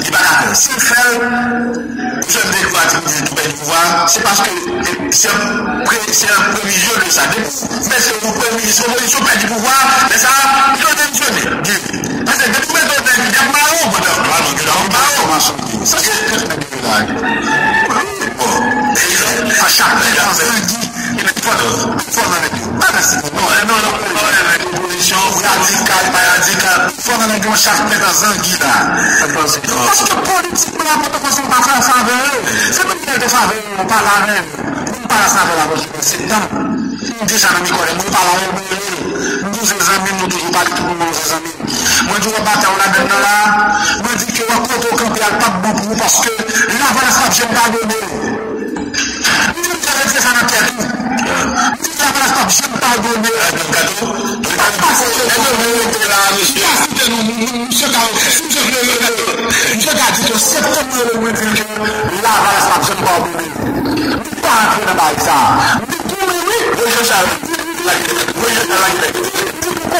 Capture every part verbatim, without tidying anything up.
Li pa ka fè l. Si l fè l, pou sa m te di w a, ti pou di tou pèdi pouvwa, se paske se an pre- se an previzyon de sa. Depi ou mete ou previzyon, opozisyon pèdi pouvwa, lè sa a, li dwe demisyone. Paske depi ou mete ou nèg, y ap mare w pandan, pandan, y ap mare w. Sa se tèt nèg yo la. Bon, a chak nèg an zangi, e nèg fò nan, fò nan nèg yo. Pa nan si non, non, non, non, non, non, opozisyon, radikal, pa radikal, fò nan nèg yo chak nèg an zangi la. Paske politikman la, Pòtoprens, ou pa fè afè avè yo. Se menm lè te fè avè yo, ou pa la menm. Moun pa la sa avè la, mwen se septanm. M deja nan mikò lè moun pa la, mwen rele. M di w se zanmi m, nou toujou pale tout moun se zanmi m. Mwen di w wè batay w ladann nan la, mwen di ke wè kote w kanpe a l p ap bon pou ou paske Lavalas p ap janm padone w. M di w m te retire sa nan tèt ou. M di Lavalas p ap janm padone w. Li pa pase yo. Li pa site non, moun, moun, misye ka, si misye vle rele, misye ka di ke septanm nan rele mwen di l ke Lavalas p ap janm padone l. M di pa rantre nan bagay sa. M di tou wi, wi. Voye Jean Charles. Voye Jean Charles lage nèg. M di pou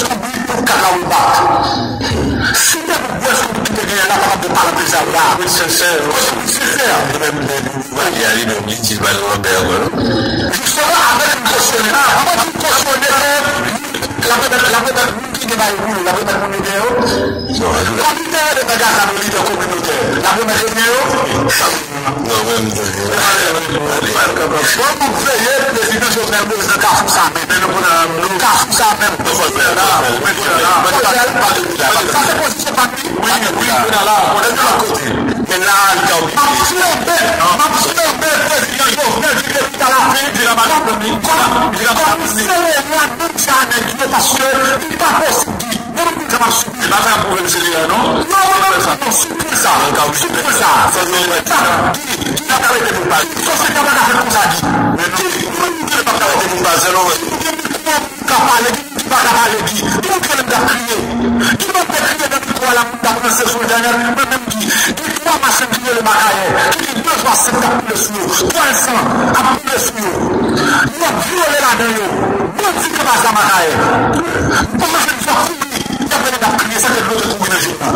Westcombe uit pou kat la ou bat. Si te pou Westcombe ki te genyen la, pa t ap gen palantre sa yo la. Wi, sensè. Wi, sensè. Li menm, li, li, li, li, li, li di l pa nan lanmè ankò, non? Jisteman, avèk m kosyone la, anvan di m kosyone ke l ap remèt, l ap remèt moun ki gen bagay pou yo, l ap remèt moun yo gen yo. Kòm li te rele nèg la sa, lidè kominotè, l ap remèt yo gen yo. Non, men m tande. Bon, m ap veye prezidan Jovenel Moïse nan kafou sa menm. Kafou sa menm. Sa se pozisyon pa m. Wi, wi, wi, la, la, kote. Men la, li ka okipe. M ap flanbe, m ap flanbe prezidan Jovenel ki te vin a la fen. Di la pa la, di la pa la. Kòm se le rwa, menm jan nèg yo, paske li pa posib di. Mwen menm, sa m ap sipli. E pa sa k ap pwouve l se li a, non? Non, non, non, non, sipli sa. Sipli sa. Sa, non, men sa, Guy, Guy pa ka rete pou l pale. Sòsyete a pa ka fèt konsa, Guy. Men Guy, nou menm, nou gen dwa pa ka rete pou n pale, sèlman. Gen moun ki ka pale, gen moun ki pa ka pale, Guy. Gen moun ki menm k ap kriye. Guy menm te kriye nan mikwo a la, moun t ap ranse sou entènèt. Mwen menm, Guy, gen twa machann ki rele Makayè, ki gen de twa sèt k ap koule sou yo. Twal san ap koule sou yo. Yo ap vyole ladan yo. Bandi k anba zam Akayè. Pandan jèn fi a kouri, y ap rele, y ap kriye, sa ke dlo te kouri nan je m nan.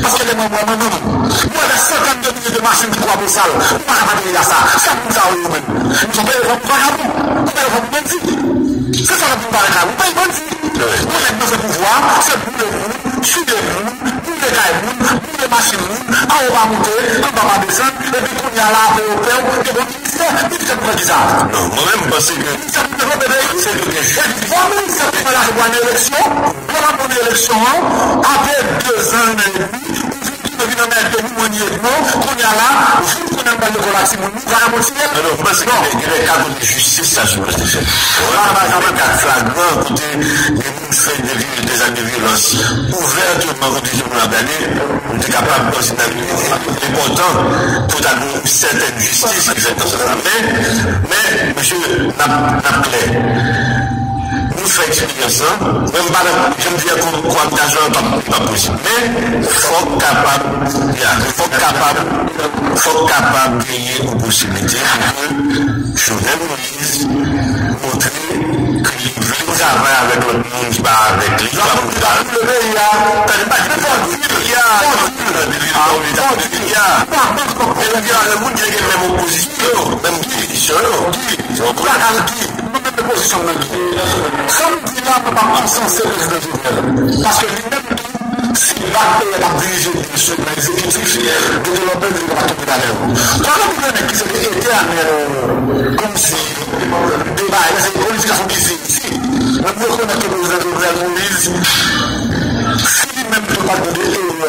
Paske lè mwen, mwen, mwen, mwen, mwen wè dè santèn de milye de machin ki kwa bosal, nou pa ka pa dèyè a sa. Sa moun sa yo, yo menm. Nou se peye fòm vagabon, nou peye fòm bandi. Se sa k ap vin parèt la, ou peye bandi. Yon nèg nan se pouvwa, se boule moun, tiye moun, boule kay moun, boule machin moun, anwo pa monte, anba pa desann, epi kounye a la apre yo pè w, yo bon Ministè, ministè pou fè kisa? Non, mwen menm, m panse ke. Ministè pou devlope peyi. Se pou ke. Epi, fò ministè pou fè lajan pou ane eleksyon, pou ane eleksyon an, apre de zan, zan edmi, ou vin tounen vin anmède nou, mwen ni edmi, kounye a la, ou vin konnen m pral lekòl ak timoun, nou vagabondine. Non, non, m panse ke gen, gen de ka kote jistis la sipoze fèt. Gen de ka flagran kote gen moun fè de, de zak de vyolans ouvèteman kote se moun ap gade, nou te kapab panse nan enpòtan pou ta gen yon sètèn jistis ki fèt nan sans sa. Men, men, mesye, n ap, n ap klè. Nou fè eksperyans lan. Mwen, m pa nan, jan m di a, ko-, koabitasion an p ap, p ap posib. Men, fòk kapab, ya, fòk kapab, fòk kapab genyen yon posiblite pou ke Jovenel Moïse montre ke li vle travay avèk lòt moun ki pa avèk li, ki pa pou li. Tande, pa di fò di peyi a. Tande, li fò di peyi a. Fò di peyi a. Fò di peyi a. Fò di peyi a. Moun ki gen menm opozisyon yo, menm opozisyon yo. Di, ou pa ka di, mwen menm opozisyon mwen di. Sa m di la, mwen p ap ansanse prezidan Jovenel. Paske li menm tou, si l pa t te ap dirije byen sou nan egzekitif, Doktè Lòbèl li pa t tonbe talè. Pandan pou gen nèg ki se te etènèl, kòmsi, deba, se politik la fè isi. Mwen rekonèt ke prezidan Jovenel Moïse, si li menm tou pa t gen de erè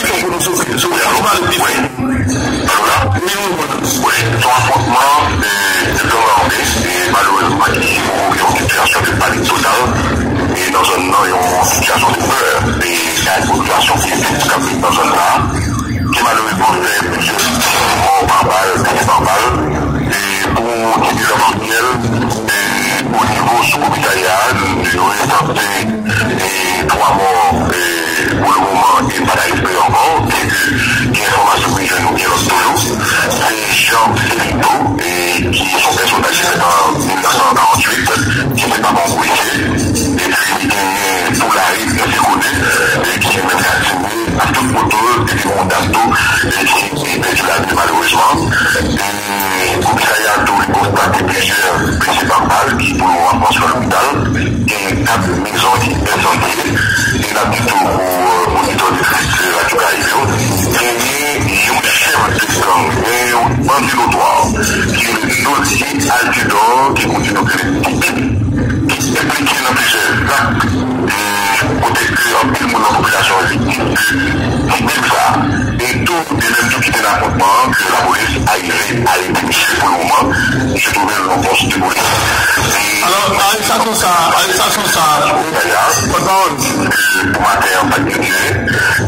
pifò pou nou soufri. Sou pale pifò. Wi, se yon afwontman de, de gang ame, e malerezman ki pwovoke yon sitiyasyon de panik total, e nan zòn nan, yon sitiyasyon de pè, e kay popilasyon ki endeske k ap viv nan zòn sa a, ki malerezman fè plizyè viktim, mò pa bal, blese pa bal, e pou kite lòt fidèl, e o nivo sou komisarya a, yo resanse e twa mò, e pou le moman, e pa ta espere ankò, byenke gen enfòmasyon ki jwenn nou gen lòt toujou. Se Jean Felito, e ki se yon pèsonaj ki fèt an mil nèf san karanntuit, ki se papa yon polisye, epi genyen Poulari, pèsonaj ki konnen, e ki menm katye ak tout moto, epi gen yon dam tou, e ki pèdi lavi malerezman. E komisarya a tou, li konstate plizyè blese pa bal ki pou le moman pran swen lopital. Gen kat mezon ki ensandye. E n ap di tou pou, euh, oditè, oditris Radyo Karib yo, genyen yon chèf de gang, genyen yon bandi notwa ki rele Nolly Altidor, ki pou di nou ke li ki enplike nan plizyè zak, e kote ke anpil moun nan popilasyon an viktim de, viktim sa. E tou, de menm tou ki te nan afwontman an, ke lapolis arive arete misye pou le moman, misye twouve l nan yon pòs de polis. E alò, arestasyon sa, arestasyon sa, pòtpawòl. Pou maten an, pa t gen tire,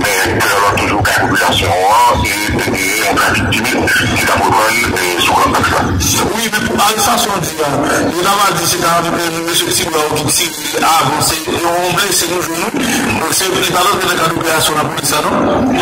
men tè lan toujou kay popilasyon an, e te genyen yon trafik timid ki t ap reprann, e sou gran aks la. Wi, men pou arestasyon an di a, yo ta pral di se karant prezime mesye ti blan yo ki tire avan, se yon blese nou jwenn, wi. Donk, se, li pa rantre nan kad operasyon lapolis la, non?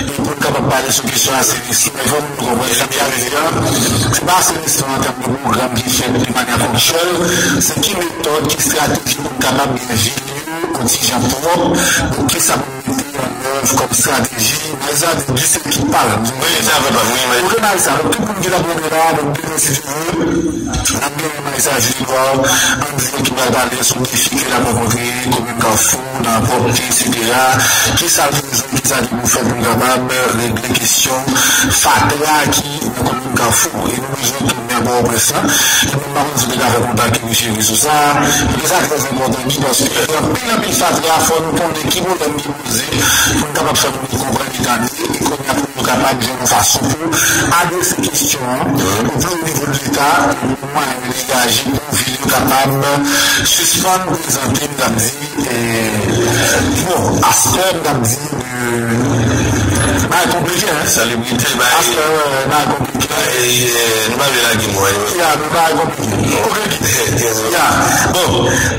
e pou n kapab pale sou kesyon asenisman. E fò moun konprann jan n ap viv la, se pa asenisman an tèm de pwogram ki fèt de manyè ponktyèl, se ki metòd, ki estrateji pou n kapab gen vil yo yon ti jan pwòp, donk kisa pou n mete an nèv kòm estrateji, Maïs Ardi, Guy se ekip pa l. Wi, se avè pa, wi, men. Ok, Maïs Ardi, tout moun ki t ap gade la, donk, demen, si Dye vle, n ap gen Maïs Ardi Edouard, Andy ki pral pale sou defi ke l ap rankontre komin Kafou, nan pwòpte, etsetera. Kisa l bezwen, kisa li pou fè pou l kapab regle kesyon fatra ki nan komin Kafou. E nou bezwen tounen nan Pòtoprens lan. E mwen pa konn si w te ka fè kontak Guy Chérus sou sa. E sa trè enpòtan, Guy, paske gen anpil, anpil fatra, fò nou konnen ki pwoblèm ki poze, pou n kapab fè moun yo konprann eta n ye, e kounye a pou nou kapab jwenn yon fason pou adrese kesyon an, o pli wo nivo de Leta, e pou mwayen yo degaje, pou vil yo kapab sispann prezante, m t ap di, e, bon, aspè, m t ap di, de, bagay konplike, hein? Selebrite, bagay, aspè, wè, bagay konplike. Bagay, eh, nou pa vle lage mo, eh. Ya, men bagay konplike. Ok. Ya. Bon,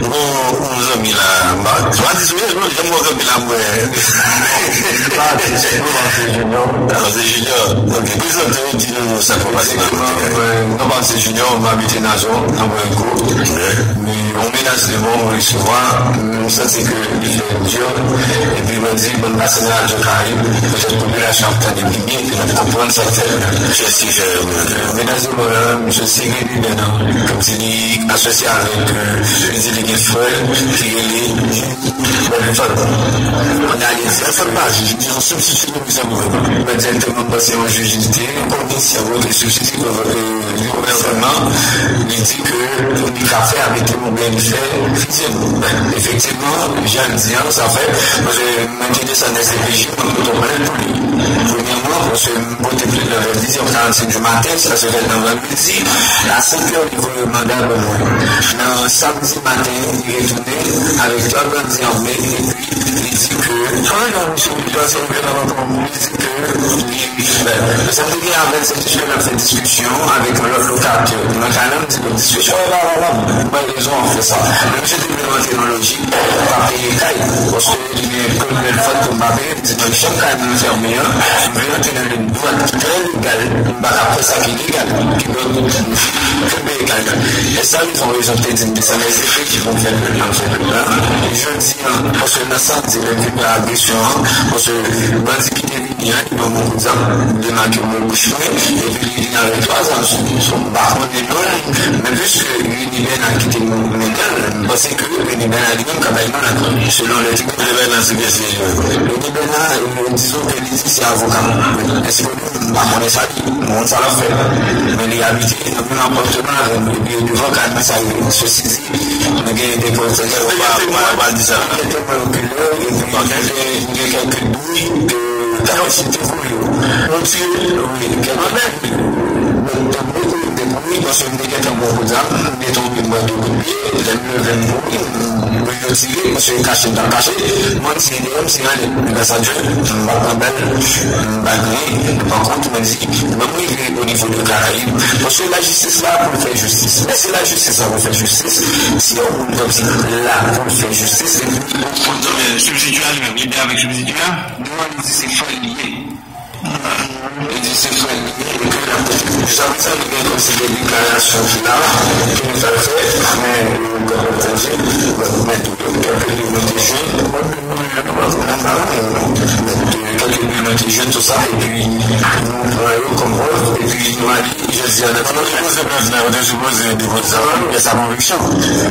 nou gon yon zanmi la, m pa, m pa di sou li, non, janm wè kanpe la, mwen. M pa di, m pa di Junior. Ah, se Junior. Ok, prezante w, di nou sa k ap pase nan Efektivman, mwen, non, m se Junior, m abite Nazon, nan Bòrikou. Men yon mesaj de mò mwen resevwa, m santi ke li fè m di, epi mwen di, bon, m pase nan Radyo Karayib, petèt popilasyon ap tande pi byen, epi n ap konprann sa k fèt la. Kiyès ki fè mesaj de mò la? Misye se Rene Bèna, kòmsi li asosye avèk, euh, li di li gen frè ki rele Bèlfòd. Kounye a li di, Bèlfòd pa jij, li di yon sibstiti komisè gouvènman. Mwen dirèkteman, m panse yon jij li te, komisè, vote sibstiti gouvènman, li di ke li ka fè avèk li oubyen li fè fizye nou. Efektivman, jan l di an, sa fèt, paske mwen te desann S D P J, mwen pote plent pou li. Premyèman, paske m pote plent nan vè dis è karannsenk di maten, sa se fèt nan vandredi. A senk è, li voye manda ban mwen. Nan samdi maten, li retounen avèk twa bandi ame, epi li di ke, ann nan misye, li pase yon vye lavantan, li di ke li, ben, sa m te gen avè l, se jis ke n ap fè diskisyon avèk yon lòt lokatè nan kay la, m di, bon, diskisyon an pa valab, m bay rezon an fè sa. Men misye te vle rantre nan lojik pa peye kay, paske li gen kòd Bèlfòd pou m pa peye, m di, non, jan kay mwen fèmen an, m vle rantre nan liy dwat ki trè legal, m pa ka fè sa ki legal, kidonk, m vle peye kay la. E sa rezon, rezon te di m desann S D P J pou m fè pèp la, m fè pèp la. Jodi an, paske nan samdi, lè m vin wè agresyon an, paske bandi ki te vini an, li ban m yon kout zam, li demake yon bouch mwen, epi li vin avèk twa zam sou li. So, m pa konnen non l, men piske Rene Bèna ki te men, men l, m panse ke Rene Bèna li menm ka bay non l ankò, selon lè ti Rene Bèna se kiyès li ye? Rene Bèna, euh, dizon ke li di se avoka m. Èske m pa konnen sa li, m konn sa l ap fè. Men li abite nan menm apatman avè m, epi devan kay mwen sa rive. Sesi di, nou gen de pòtay, ou pa, ou pa, ou pa di sa. Gen temwen okilè, epi gen, gen kèk bri, euh, ta yon site pou yo. Yon tire? Wi, kèk bri, de bri, paske m te gentan pran kout zam, m te tonbe, m pran de kout pye, lè m leve m kouri, m, m retire, paske kache m t ap kache, mwen m tire deyò, m tire anlè. Men gras a Dye, m pa pran bal, m pa gen, pa kont, mwen di, ban m rive o nivo de Karayib, paske lajistis la pou l fè jistis. Men si lajistis la pou l fè jistis, si yon moun kòmsi la pou l fè jistis, epi, bon, men sibstiti a li menm, li byen avèk sibstiti a? Non, li di se frè l li ye. Li di se frè l li ye, e ke l ap pote plis. Jis apre sa, nou gen kòmsi de deklarasyon ki la, ke nou pral fè, men, euh, kòm w ap tande, men tou, kèk bri nou te jwenn, nan pa la menm non. Kèk bri nou te jwenn, tout sa, epi nou pran yo kòm prèv, epi nou ale, jodi a, nan ti poze prèv la, yo te sipoze depoze sa, men sa konviksyon.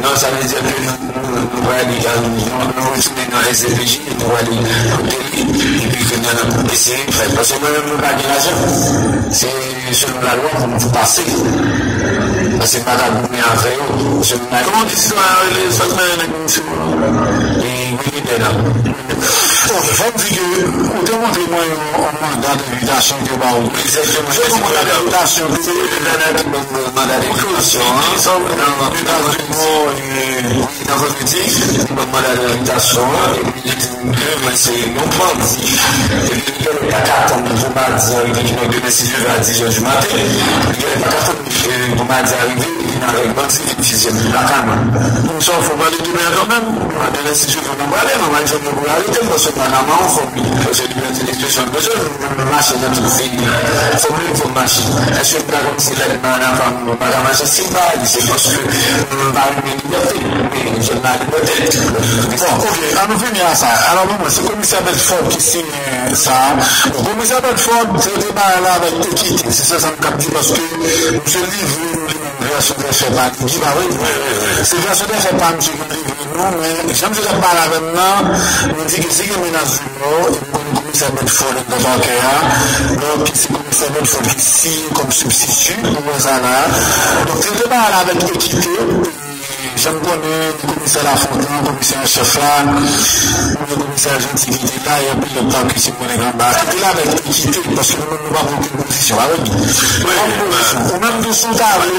Non, sa vle di ke nou, nou, nou prale, euh, nou, nou retounen nan S D P J, nou prale kote li, epi kounye a n ap eseye fè. Paske mwen menm, mwen pa gen lajan. Se selon lalwa pou m pase. Paske m pa ka goumen avè yo. Paske m pa... Kòman ti sitwayen an rele? Sa k nan nèg misye? E Rene Bèna. Ok, fò m di ke ou te montre mwen yon, yon manda envitasyon ke ba ou. Egzakteman. Se yon manda envitasyon ke se Rene Bèna ki ban m manda envitasyon an. Wi, nan vandredi, li ban m manda envitasyon an, epi li di m ke mwen se yon bandi. Epi li genlè pa ka tann pou madi a rive, kidonk demen, si Dye vle, a dis è di maten, li genlè pa ka tann, euh, pou madi a rive, li vin avèk bandi, vin fizye m lakay mwen. Sa w fè, w prale demen an kanmenm? Demen, si Dye vle, mwen prale, mwen pa janm pou yo arete m, paske m pa ka mawon fò m li. Paske li pèdi ekspresyon l bezwen, mwen menm mache nan tout peyi. Fò m leve, fò m mache. Èske m ta kòmsi lè m nan fam, mwen pa ka mache? Si m pa ale, se paske mwen pa renmen libète. Men, jèn la libète. Bon, ok, an nou vini a sa. Alò, bon, mwen, se komisè Bèlfò ki siyen sa. Bon, komisè Bèlfò, trete bagay la avèk ekite. Se sa, sa m k ap di, paske misye livre nou li menm vèsyon dèfè pa li. Di pa vre? Se vèsyon dèfè pa misye ki livre nou, men jan misye t ap pale avè m nan, nou di ke si gen menas de mò, e nou konnen komisè Bedford anndan pakè a. Donk, se komisè Bedford ki siyen kòm sibstiti pou Wazana. Donk, trete bagay la avèk ekite. Jan m konnen, komisè Lafontan, komisè an chèf la, komisè Janti ki te la, e anpil lòt pa ki se konnen anba. Trete l avèk ekite, paske nou menm nou pa pran okenn pozisyon, pa vre? Nou pa pran pozisyon. Ou menm tou, si w ta vle,